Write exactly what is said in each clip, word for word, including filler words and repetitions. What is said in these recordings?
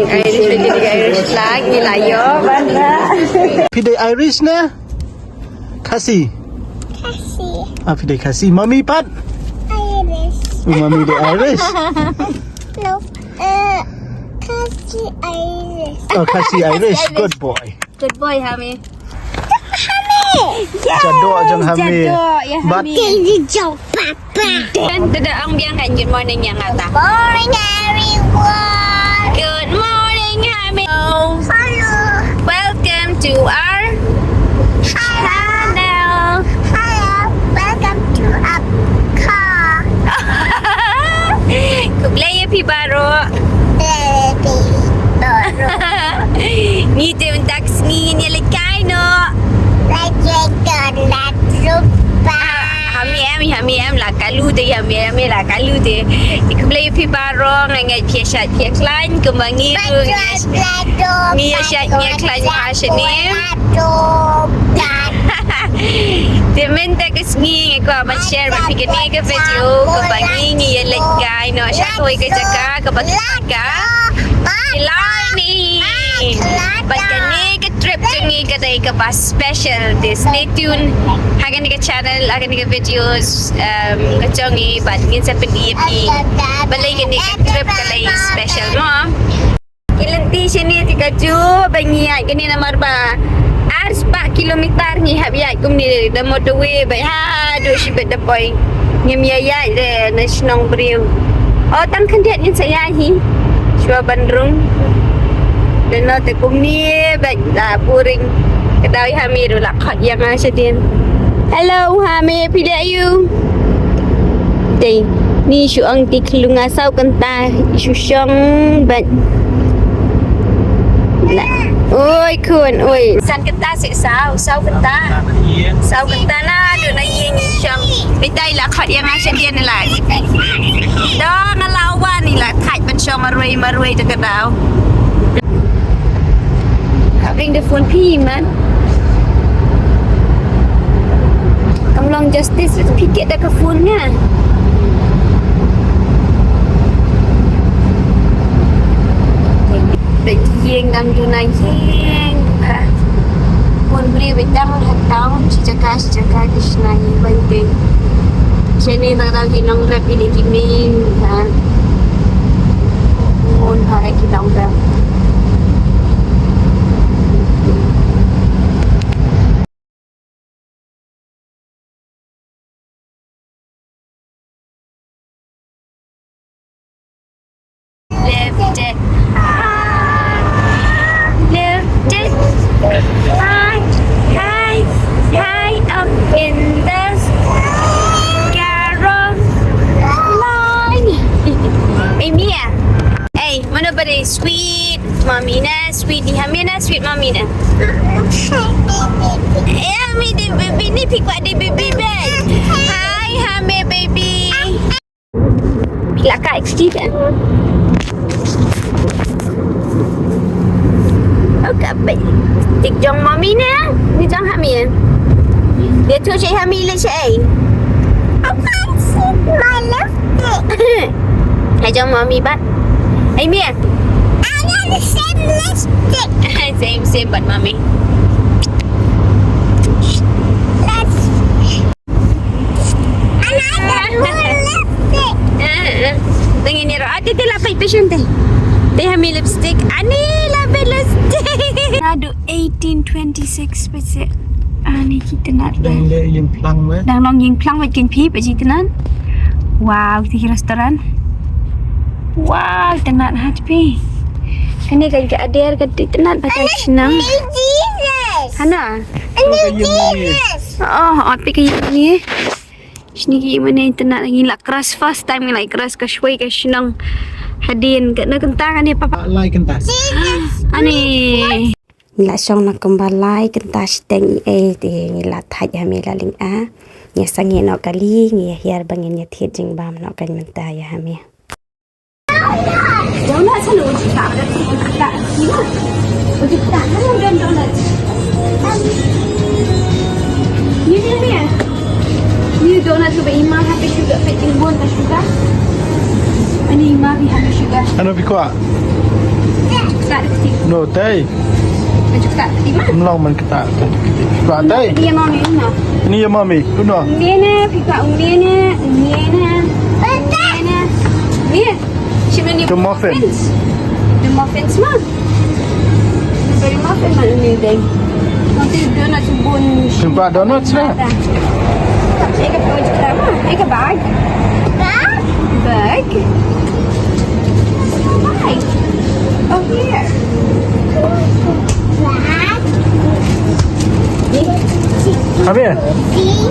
Irish, phi dei Irish flag, ngi la ïoh ban da. Phi dei Irish ne Khasi? Khasi. Ah, phi dei Khasi. Mummy pat? Irish. Oh, mummy dei Irish. No. Uh, Khasi Irish. Oh, Khasi Irish. Good boy. Good boy, Hami. Hami. Jadoh jong Hami. Jadoh, ya, Hami. But Daddy jong Papa. Dan, dan, dan, ong biang kan, good morning ïa nga ta. Morning, everyone. Good morning, Hami. Hello. Welcome to our channel. Hello. Welcome to our car. Khublei ïa phi baroh. Khublei ïa phi baroh. Ngi te mynta ka sngi ngin ïa leit kai noh. Leit kai noh, leit rupa. Ah, Hami em, Hami em la kalu te, Hami em la kalu te. Khublei ïa phi baroh, nga ngeit phi ïa shait phi ïa khlaiñ kumba ngi ruh ngi ïa shait ngi ïa khlaiñ ha shane. Te mynta ka sngi nga kwah ban share bad phi kane ka video kaba ngi ngi ïa leit kai noh sha kawei ka jaka kaba ki ong ka Killarney. Bad kane ka trip jong ngi ka dei kaba special. Te stay tuned ha kane ka channel, ha kane ka videos, um, ka jong ngi bad ngin sa pyni ïa phi balei kane ka trip ka dei special mo. Ki lynti shane te kajuh ba ngi ïaid kane namar ba ar spah kilometer ngi hap ïaid kumne da motorway ba haduh shibit da poi. Ngim ïa ïaid de na shnong briew. O tang khyndiat ngin sa ïaid hi. Shuwa ban rung. Lano te kumne ba da boring. Ka dei Hami ruh la khot ïa nga shadien. Hello Hami, phi dei aïu? Dei ni shu ong ti khlunga saw kynta shu shong bad. Oi khun oi. San kynta se saw, saw kynta. Saw kynta naduh na ïing shong. Bitai la khot ïa nga shadien la. Da nga la wan ni la thait ban shong marwei marwei te ka daw. Having the phone phi man. Kam long justice phi kit da ka phone nga. Bad ïing dang duna ïing. Phone bri bad dang ha town shi jaka shi jaka ki shna ïing ban te. Shane dang dang ki nongrep ïa ki mei ha. Phone ha ki nongrep. Lifted high, lifted high, high, high up in the sky, Caroline. Amy, eh, mano ba dei sweet mommy na, sweet ni Hami na, sweet mommy na. Eh, Hami dei baby ni, phi kwah dei baby be. Hi, Hami baby. Phi la ka exti kan. Oh, ka be. Tik jong mommy na, ni jong Hami. Dia tu cik Hami le cik. I can't see my lipstick. Hai jong mommy bat. Hai Mia. I got the same lipstick. Same, same but mommy. Let's. And I got more lipstick. Tengin ni ro. Ati te la pai passion te. Te Hami lipstick. Ani la pai lipstick. Nadu eighteen twenty-six pese. Ani kita nak. Dang le ïing plang weh. Dang long ïing plang weh kin phi pa ji tenan. Wow, ti restaurant. Wow, tenan hat pi. Kane kan ka ader ka ti tenan pa ta shnang. Jesus. Hana. Jesus. Oh, ot pi ka ïing ni. Shini ki mane internet ngi la crash first time ngi la crash ka shwai ka shnong. Hadien ka na kynta ka ne papa. Lai kynta. Ani. Ngi la shong na kumba lai kynta shteng i e te ngi la thait ha me la ling a. Ngi sangeh noh kali ngi hiar ba ngin ïa thied jingbam noh kan mynta ïa ha me. Donut selalu uji tak ada uji tak. Uji tak mana ada donut. Ni ni ni. Ni donut tu ba ima ha pe sugar pe timbun pe sugar. Ani ima bi ha pe sugar. Ano bi kwah? No, tei. Baju ketat tadi mah. Mlong man ketat. Ba tei. Ni ya mami, no. Ni ya mami, no. Ni na, pika ni na, ni na. Ni na. Ni. Sini ni. The muffins. The muffins mah. Very muffin mah ni dei. Nanti dia nak cubun. Jumpa donuts lah. Take a photo, take a bag. Bag? Bag? Oh, here. Bag? Habis? See?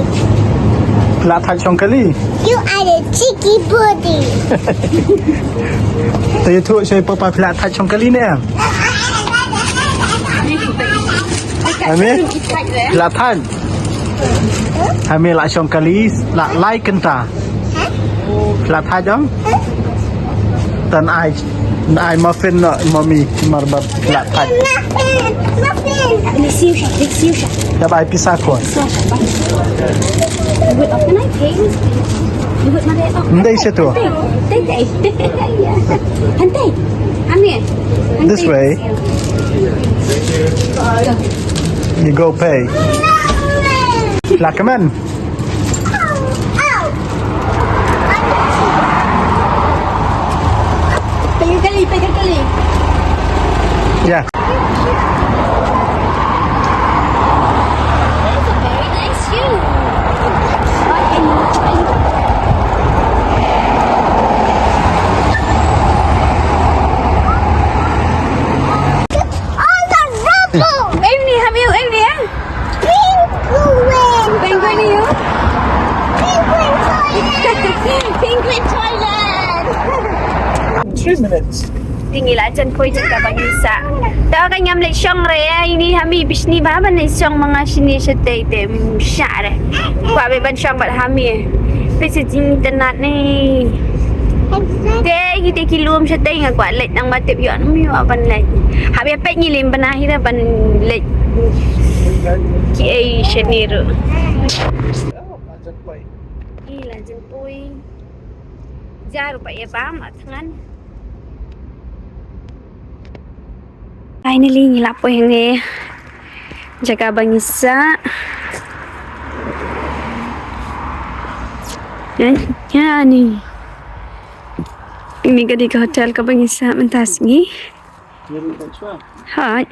Lah thait shong kali. You are a cheeky body. Te yu thu shoi papa phi lah thait shong kali ne em? Habis? Phi lah thait. Hami lah shong kali, lah lai kynta. Lah thait dong. Tan ai, ai muffin na mami mar ba lah thait. Muffin, muffin. Ini siu sha, ini siu sha. Yap ai pisa ko. Siu sha, ba. Iwit, oh, can I pay? Iwit, mare, oh. Ndai situ. Tei, tei. Hantei. Hami. This way. Go. You go pay. Lah kaman. Pay kali, pay kali. Yeah. That's a very nice shoe. All the rubble. Wave ni, Hami, wave ni, eh? Penguin. Penguin ni, oh. Penguin toilet. Penguin toilet. Three minutes. Te ngi la jan poi jaka ba ngin sah. Te ka ngam leit shong re, eh, ini Hami bishni ba ban leit shong ma nga shini shatei te, mm, shah re. Kwah beit ban shong bad Hami. Phi sa jingtynnat ni. Te ki te ki lum shatei nga kwah leit nang ba tip ïoh ym ïoh ban leit. Hap ïa peit ngi lem bana hi da ban leit. Ki ei shane ruh. Ih, la jan poi. Jar ba ïa ba ma thngan. Finally ngi la poi hangne. Jaka ba ngi sah. Ïa, ïa ni. Ini ka dei ka hotel kaba ngi sah mynta sngi. Hooid.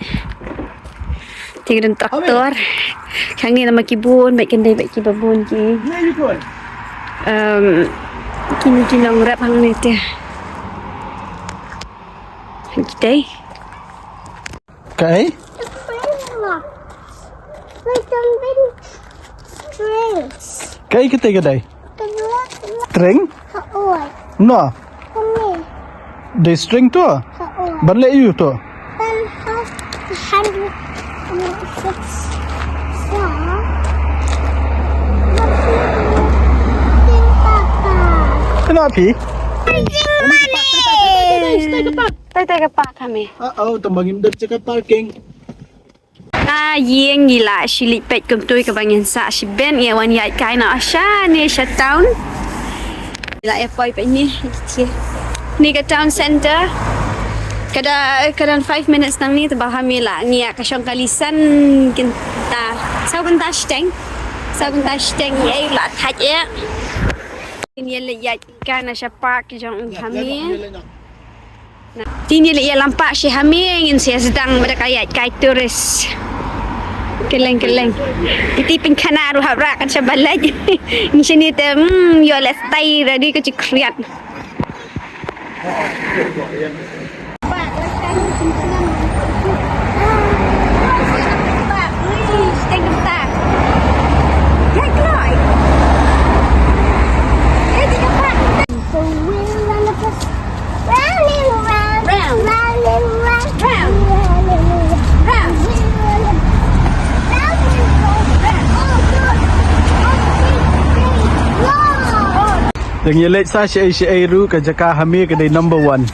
Te ka don tractor. Hangne namar ki bun bad kine bad kiba bun ki. Um, kine ki nongrep hangne te. Kita. Kaei? Strings. Kaei kata ka dei? Strings? Hooid. No. Kane. Dei string tu? Hooid. Ban leh ïa u tu? Ban ha-, hundred and six. Kane phi? Stay, stay, stay, stay, stay, stay. Tai tai ka park kami. Ah, oh, tang ba ngim dep jaka parking. Nga ïeng ngi la shu leit peit kumtu kaba ngin sah shibit, ngi wan ïaid kai noh shane sha town. Ngi la ïa poi peit ni. Ni ka town center. Ka da, ka don five minutes nangne, te ba ha mi la ngi ïa ka shong kali san kynta. Saw kynta shiteng. Saw kynta shiteng, ïa la thait ïa. Ngi ïa leit ïaid kai noh sha park jong u ha mi. Te ngi la ïalam pat sha ha mi, ngin sa sdang bad ka ïaid kai tourist. Kylleng kylleng. Te pynkhana ruh hap rah kan sha ba leit. Ngi shane te, hmm, ïoh leh stay ready ka jingkhriat. So we're on the bus. Round and round, round, round and round, round, round and round, round and round, round and round. Oh, God. Oh, God. Dang ïa leit sa shaei shaei ruh, ka jaka ha mi ka dei number one.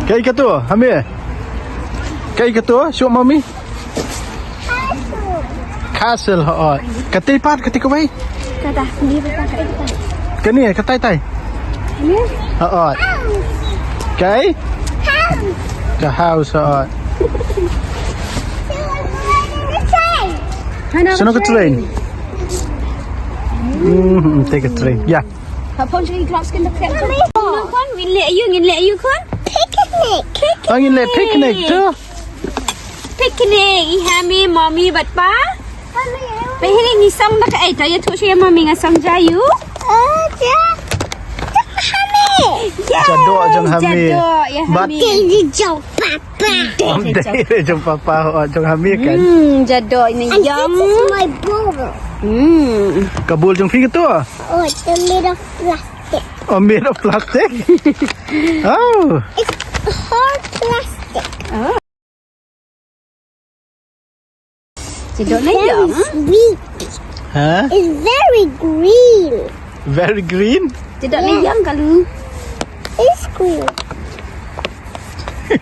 Kaei katu ha mi? Kaei katu? Shuh mami. Castle, hooid. Katei pat, katei kawei? Kata, ni kata, kata. Kane, katai tai. Ni? Hooid. Kaei? Ka house, uh, Hana Shano ka train? Mm, take a train. Yeah. Hap hon sha ki clocks kan dak. Khun, ngin leh aïu, ngin leh aïu khun? Picnic. Oh, ngin leh picnic tu. Picnic, i Hami, mommy bad pa. Pynheh ngi song da kaei, to ïathuh sha i mommy nga song ja aïu. Oh, ja. Ja Hami. Yay, ja doh jong Hami. Ja doh ïa Hami. Bad Daddy jong Papa. Daddy jong Papa, oh, jong Hami kan. Hmm, ja doh ïa ïong. And this is my ball. Hmm. Ka ball jong phi katu? Oh, it's made of plastic. Oh, made of plastic? Oh. It's hard plastic. Oh. Cedok na ïong. Very sweet. Ha? It's very green. Very green? Cedok na ïong kalu. It's green.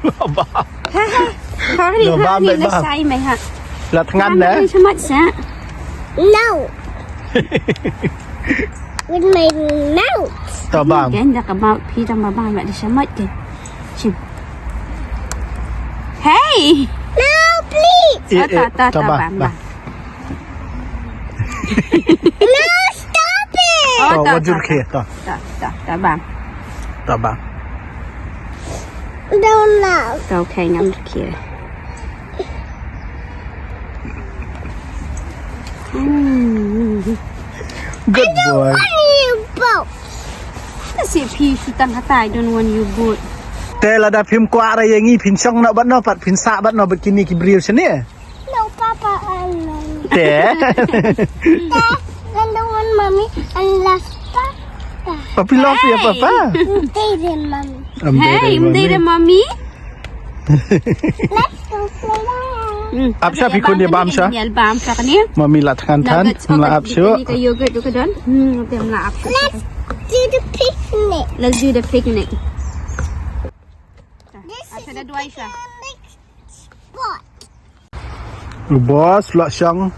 Baba. Ha ha. Hari ha ni na sai mai ha. La tngan na. Shamat sa. No. With my mouth. Tabang. Kan dah ka mouth phi tang baba la di shamat ke. Shim. Hey! No, please! Eh, ta, eh, ta, ta, ta, bang, bang, bang. No, stop it! Oh, ta, ta, ta, ta, bang. Ta, bang. Don't laugh. Okay, ngam dukhe. Hmm. Good boy. I don't want any boat. Nasib phi, phi tang kata, I don't want you boat. Te lada phim kwah re ïa ngi phin shong noh bad no pat phin sah bad no bad kine ki briew shane. No, Papa, I love. Te. Te, I don't want Mommy, I love Papa. Papi love ïa Papa. Hey. Hey, Mommy. Let's go play. Hmm. Ap sha phi khun ïa bam sha. Ïa bam sha kane. Mummy la thngan than. Nuggets, la ap sha. Ka yogurt ruh ka don. Hmm, te la ap sha. Let's do the picnic. Let's do the picnic. This is the picnic spot. Boss, la shang.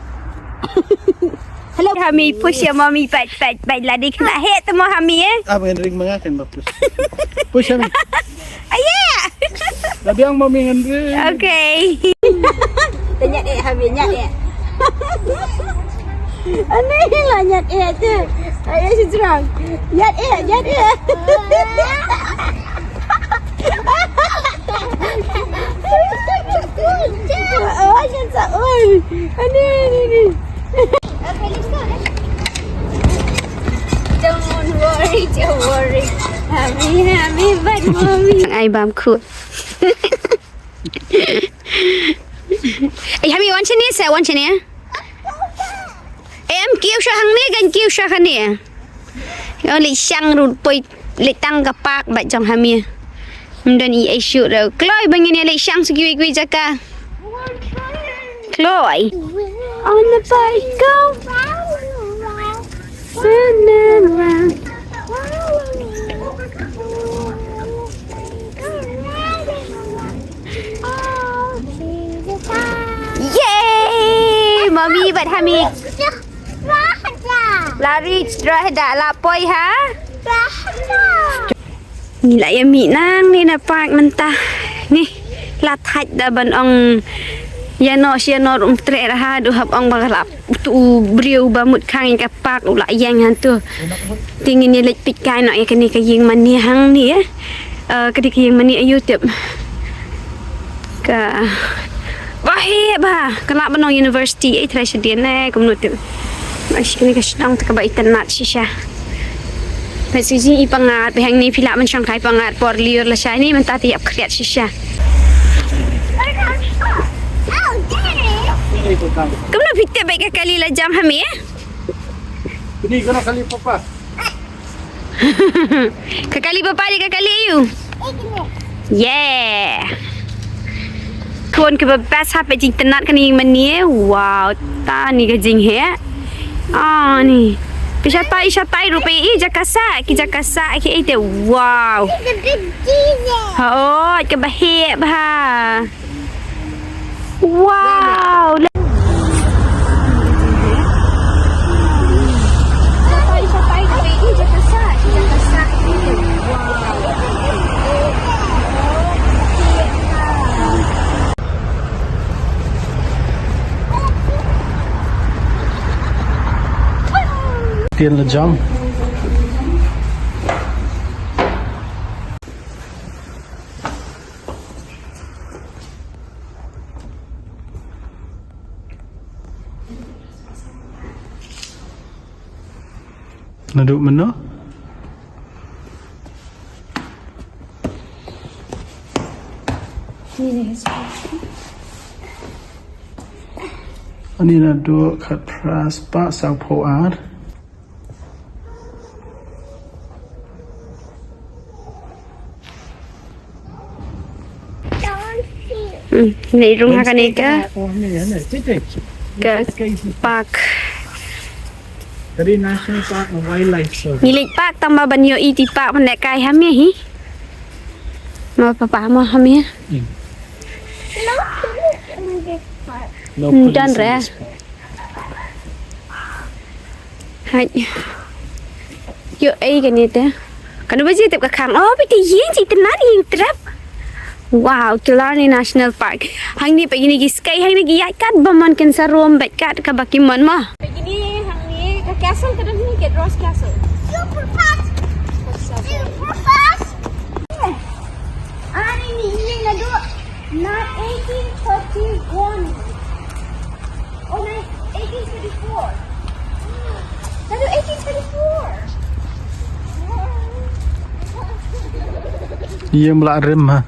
Hello, Hami, push ïa Mommy, pat, pat, pat, la dei khynnah heh te mo Hami, eh? Ah, ban ring ma nga kan ba push. Push, Hami. Aye. La biang Mommy ngan ring. Okay. Te ñiad eh, Hami, ñiad eh. Ane la ñiad eh te. Aye, shi jrong. Ñiad eh, ñiad eh. Oh, shan sa oi. Ani, ani, ani. Okay, let's go, let's go. Don't worry, don't worry. Hami, Hami, bad Mommy. Ai bam khut. Ai Hami, wan shane sa, wan shane. Em, kiew sha hangne, kan kiew sha hangne. Ïa leit shang ruh poi leit tang ka park bad jong Hami. Ym don ei ei shuh ruh. Kloi ba ngin ïa leit shang sha kiwei kiwei jaka. Kloi. On the bike go round and round. Yay! Mommy bad Hami. Lari, rah da la poi ha. Ngi la ïa mih nangne na park mynta. Ngi la thait da ban ong ïa no shi ïa no ruh ym treh ra ha, du hap ong ba la utu u briew ba mut khang ïa ka park u la ïeng hangtu. Te ngin ïa leit peit kai noh ïa kane ka ïing mane hangne, eh. Eh, ka dei ka ïing mane aïu tip. Ka ba heh ba ka lah ban long university, eh, trai shadien, eh, kumno tip. Ba shi kane ka shnong te kaba itynnat shisha. Ba shi jing i pangat, ba hangne phi lah ban shong kai pangat por lyiur lashai ne, mynta te ïap khriat shisha. Kumno phi tip ba ka kali la jam Hami, eh? Ini kena kali papa. Ka kali papa dei ka kali aïu? Yeah. Khun kaba best ha peit jingtynnat kane ïing mane. Wow, ta ni ka jingheh. Ah, ni. Phi shatai, shatai ruh peit i jaka sah, ki jaka sah ki ei te. Wow. It's a big Jesus. Ha, oh, kaba heh bha. Wow. Tian la jam. Naduh mynno? Ani naduh khatphra spah sawphew ar. Hmm, ni rung ha kane ka, ka park. Tari National Park and Wildlife Service. Ngi leit park tang ba ban ïohi te park ban lehkai ha mia hi. Ma papa ma ha mia. Hmm. No police in this park. Hai. Ïoh ei kane te. Kano ba ji tep ka khang. Oh, phi te ïing ji te nar ïing trep. Wow, Killarney National Park. Hangne pat kine ki skai hangne ki ïaid kat ba mon kin sa rom bad kat kaba ki mon mo. Kine hangne ka castle ka don hangne ka Ross Castle. Super fast. Super fast. Ani ni ïing naduh na eighteen thirty-one. Oh, na eighteen thirty-four. Naduh eighteen thirty-four. Ïing ba la rim ha.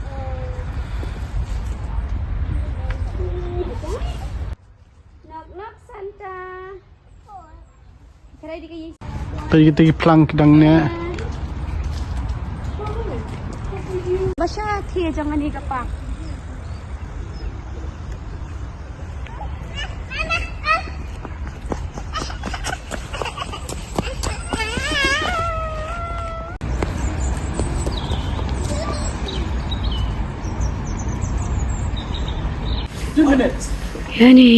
Knock knock Santa. Peit kita ki phlang ki dang neh. Ba sha thie jong kane ka park. Two minutes. Ïa ni.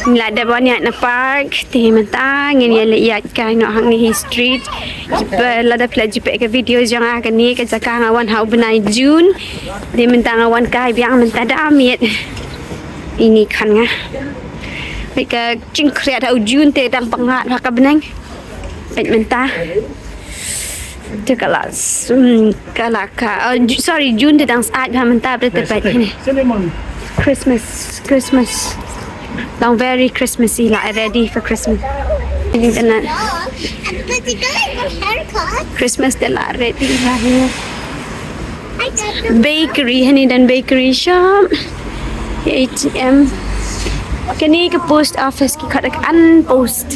Ngi la dep wan ïaid na park, te mynta ngin ïa leit ïaid kai noh hangne hi street. Kiba lada phi la ju peit ka video jong nga kane ka jaka nga wan ha u bnai June. Te mynta nga wan kai biang mynta da miet. Ini kan nga. Peit ka jingkhriat ha u June te dang pyngngad ha ka bneng. Peit mynta. Te ka la s-, mm, ka la ka, oh, Ju-, sorry, June te dang syaid bha mynta, peit te peit kine. Christmas, Christmas. Long very Christmassy, la ready for Christmas. Ini kena Christmas te la ready bha hi. Bakery, hani don bakery shop. A T M. Kane ka post office ki khot ka an post.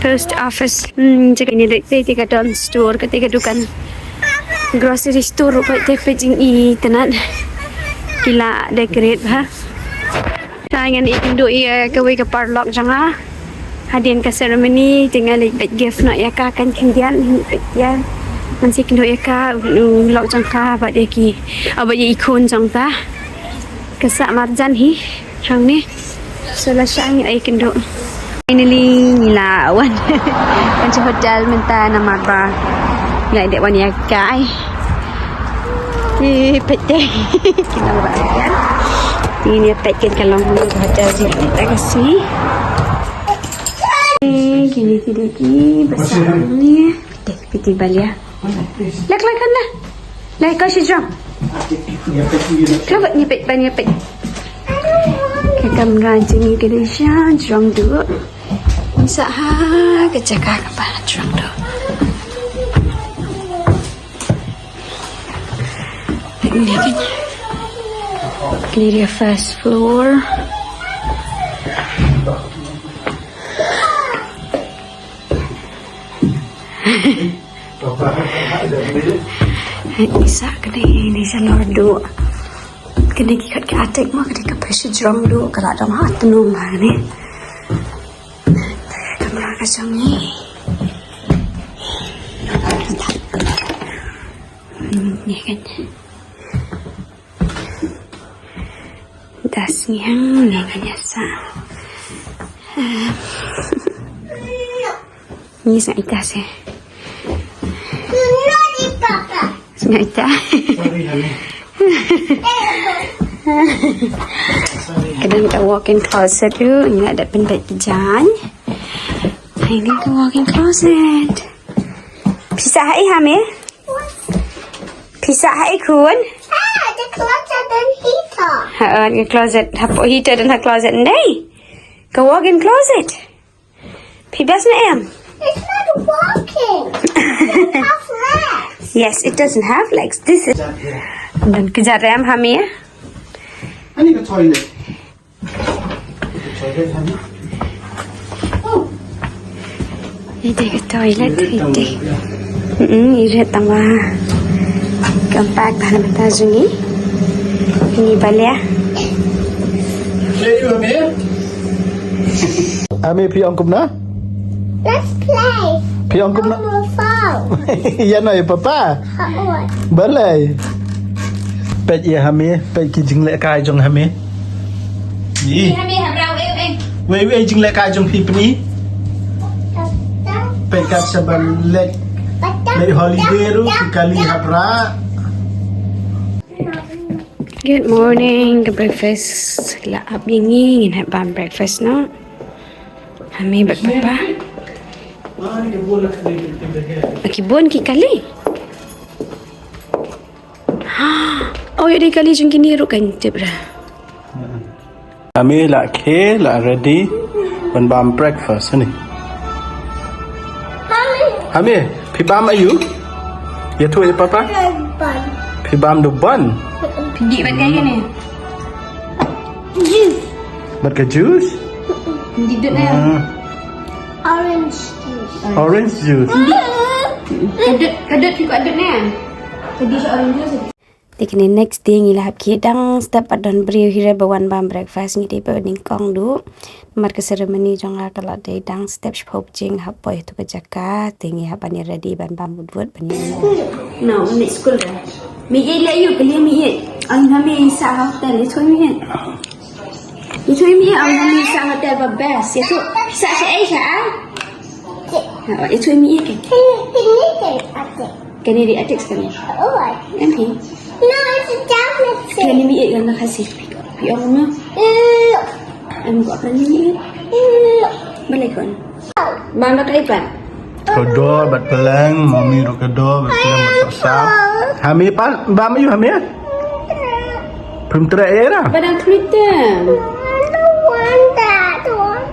Post office. Hmm, jaka ini dei te ka don store, ka te ka dukan. Grocery store ruh peit te peit jingitynnat. Ki la decorate bha. Te ngan ïakynduh ïa kawei ka paralok jong nga. Hadien ka ceremony te nga leit peit gift noh ïa ka, kan khyndiat peit ïa. Ngan sa ïakynduh ïa ka, u lok jong ka bad ïa ki, ah, bad ïa i khun jong ka. Ka sah marjan hi hangne. So la shah ngi ïakynduh. Finally ngi la wan. Wan sha hotel mynta namar ba ngi la dep wan ïa kai. Ï, peit te. Ki nang ba ïa. Ngin ïa peit kin ka long hangne ka hotel jong ngi mynta ka sngi. Ï, kine ki dei ki ba sah hangne. Peit te, peit te ba lia. Lak lak kan la. Lai ka shi jrong. Ka ba ïa peit, ba ïa peit. Ka kamra jong ngi ka dei sha jrong duh. Sah ha ka jaka kaba jrong duh. Kane ka dei first floor. Isa ka dei, dei shalor duh. Ka dei ki khot ki attic mo, ka dei ka pyrshah jrong duh, ka la dang ha tnum ha kane. Kamra ka jong ngi. Ni kan. Da sngi hangne ngan ïa sah. Ni sngap ita se. Sngap ita. Ka don ka walk-in closet ruh, ngi la dep pynbeit ki jaiñ. Ini ka walk-in closet. Pisa hai hame? Pisa hai kun? Ah, the closet and heater. Ha, ka closet. Hapoh heater dan ha closet ndai. Ka walk-in closet. Phi best na em? It's not walking. It doesn't have legs. Yes, it doesn't have legs. This is. Dan kejar em hame? Ani ka toilet. Ka toilet hame? Oh. Ite ka toilet ite. Hmm, ite tang wa. Kam pak ba na mata jong ngi. Ngi balei? Hame phi ong kumno? Let's play. Phi ong kumno? Number four. Ïa no ïa papa? Hot. Balei? Peit ïa hame, peit ki jinglehkai jong hame. Ih. Hame ha brau eh eh. Wei wei jinglehkai jong phi pni. Peit kat sa ban leh. Leh holiday ruh ki kali ha brau. Good morning, ka breakfast la ap ïa ngi, ngin hap bam breakfast noh. Hame bad papa. Ki bun ki kali. Oh, ïa dei kali jong kine ruh kan tip ra. Hame la khe la ready ban bam breakfast ni. Hame, phi bam aïu? Ïathuh ïa papa. Phi bam da u bun. Phi dih bad kaei kane? Juice. Bad ka juice? Phi dih dud ne? Hmm. Orange juice. Orange juice. Ka dud, ka dud phi kwah dud ne? Ka dih orange juice. Te kine next day ngi la hap kit dang step pat don briew hi re ba wan bam breakfast, ngi dei ba nyngkong duh. Namar ka ceremony jong nga ka la dei dang step shiphew jing hap poi tu ka jaka, te ngi hap ban ïa ready ban bam wut wut ban ïa. No, mih school re. Mih ïeit leh ïa u, ka liang mih ïeit. Ang hame sah ha hotel, ïathuh mih ïeit. Ïathuh mih ïeit, ang hame sah ha hotel ba best. Ïathuh, sah sha ei sha a? Ha, ïathuh mih ïeit kan. Kane dei attic kane. Em phi? No, it's a chocolate cake. Kane mih ïeit kan na Khasi. Phi ong kumno? Em ko kane mih ïeit. Balei kon? Bam da kaei pat? Ka doh bad pylleng, mummy ruh ka doh bad pylleng bad sap. Hame pat, bam aïu hame? Phim treh ïa ra? Ba dang khluit te. I don't want that one.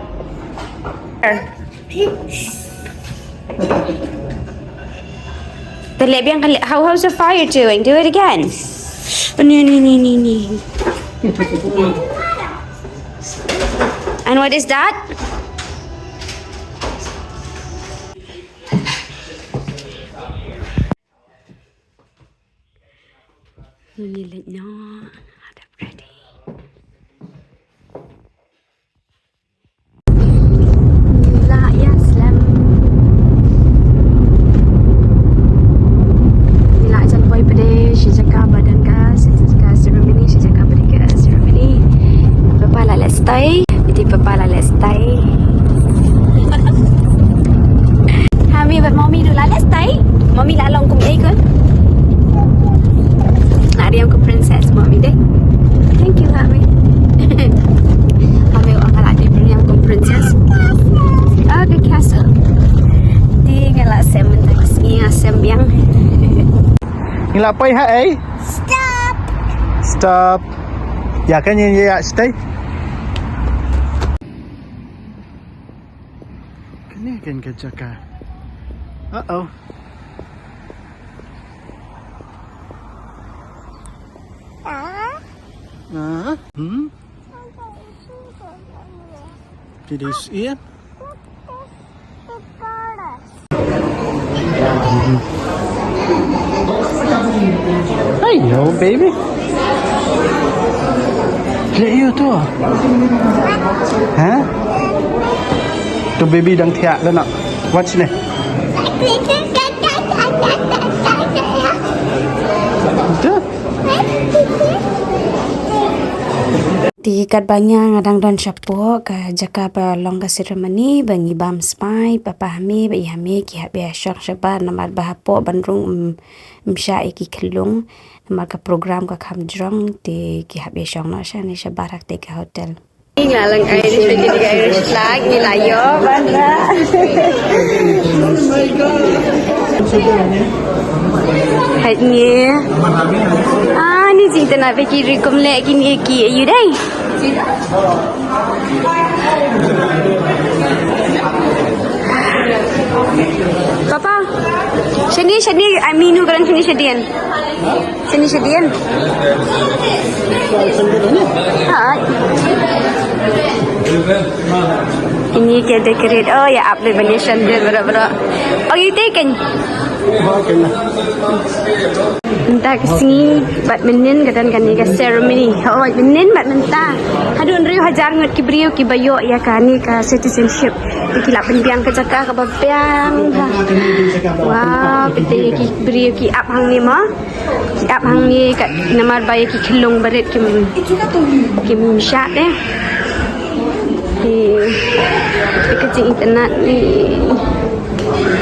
Te leh biang kali, how, how's the fire doing? Do it again. Ni, ni, ni, ni, ni. And what is that? Ngi leit noh, ha dep ready. Ngi la ïa slem. Ngi la jan poi pat sha jaka ba don ka, sha jaka ceremony, sha jaka ba don ka ceremony. Papa la leh style. Iti papa la leh style. Hami bad mommy ruh la leh style. Mommy la long kum ei ko. La dei kum princess mommy dei. Thank you, Hami. Hami ong ka la dei kum princess. Ah, ka castle. Te nga la sem mynta ka sngi, nga sem biang. Ngi la poi ha ei? Stop. Stop. Ïa kane ïa stay. Kane kan ka jaka. Uh-oh. Ah? Ah? Hmm? Did you see it? Hey, yo, baby. Leh ïa u tu. Ha? Tu baby dang thiah leh noh. Watch ne. Tu. Te katba nga, nga dang don shapoh ka jaka ba long ka ceremony ba ngi bam smai, papa Hami bad i Hami ki hap ïa shong shabar namar ba hapoh ban rung, em, em shah ïa ki khyllung namar ka program ka kham jrong, te ki hap ïa shong noh shane shabar ha kata ka hotel. Nga lang Irish, lagi ni ka Irish flag ni la ïoh ban la. Hai ni. Ah, ni jingtana ba ki ri kumne ki ni ki aïu dei. Papa, shane shane, I mean, u gran shane shane. Shane shane. Hai. Ini ki decorate. Oh, ïa, ap dei ban ïa shane bro bro. Oh, you taken. Mynta ka sngi bad mynnin ka don kane ka ceremony. Hooid, mynnin bad mynta. Haduh hynriew hajar ngut ki briew kiba ïoh ïa kane ka citizenship. Te ki la pynbiang ka jaka kaba biang bha. Wow, pynbiang ïa ki briew ki ap hangne mo. Ki ap hangne ka namar ba ïa ki khyllung barit kim, kim shah te. Ki, ki ka jingitynnad ni.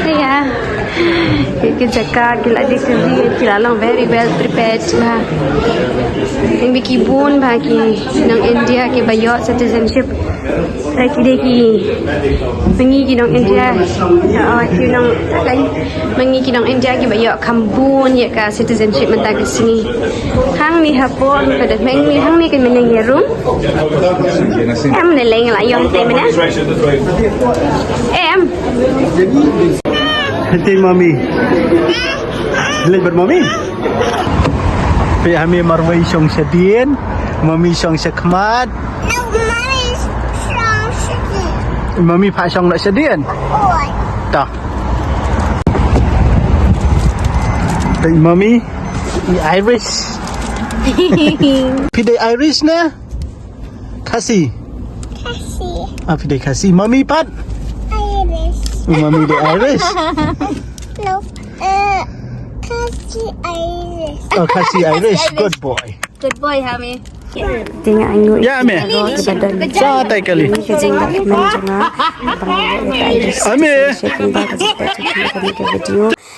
Ïa. Ki, ki jaka ki la decorate, ki la long very well prepared bha. Ki bun bha ki nong India kiba ïoh citizenship. Ki dei ki, ma ngi ki nong India. Oh, ki nong, ma ngi ki nong India kiba ïoh kham bun ïa ka citizenship mynta ka sngi. Hangne hapoh ka dei, ma ngi hangne ka mynta ïa rum. Em ne leng la ïoh te mynta. Em. Hati mami. Leng bad mami. Phi ha mi marwei shong shadien, mami shong shakhmat. Mami pha shong la shadien. Ta. Phi mami Irish. Phi dei Irish ne? Khasi. Khasi. Ah, phi dei Khasi. Mami pat? Irish. Mami dei Irish. No. Uh, Khasi Irish. Oh, Khasi Irish. Good boy. Good boy, Hami. Tinga angu. Ya, Ame. Sa tai kali. Ame.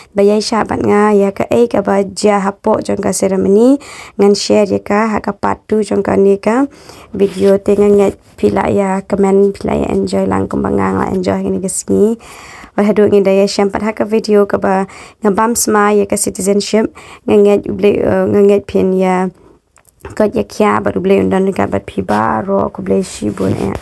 Ba ïa sha bat nga ïa ka ei kaba jia hapoh jong ka ceremony ngan share ïa ka ha ka part two jong kane ka video. Te nga ngeit phi la ïa comment, phi la ïa enjoy lang kumba nga la enjoy kane ka sngi. Wat haduh ngi da ïa shem pat ha ka video kaba nga bam smai ïa ka citizenship, nga ngeit U Blei, eh, nga ngeit phin ïa kot ïa khia bad U Blei un don ryngkat bad phi baroh. Khublei shibun eh.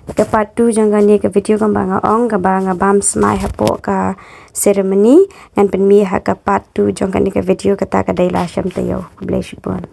Ka part two jong kane ka video kaba nga ong kaba nga bam smai hapoh ka ceremony ngan pynmih ha ka part two jong kane ka video. Kata ka dei la shem taïew. Khublei shibun.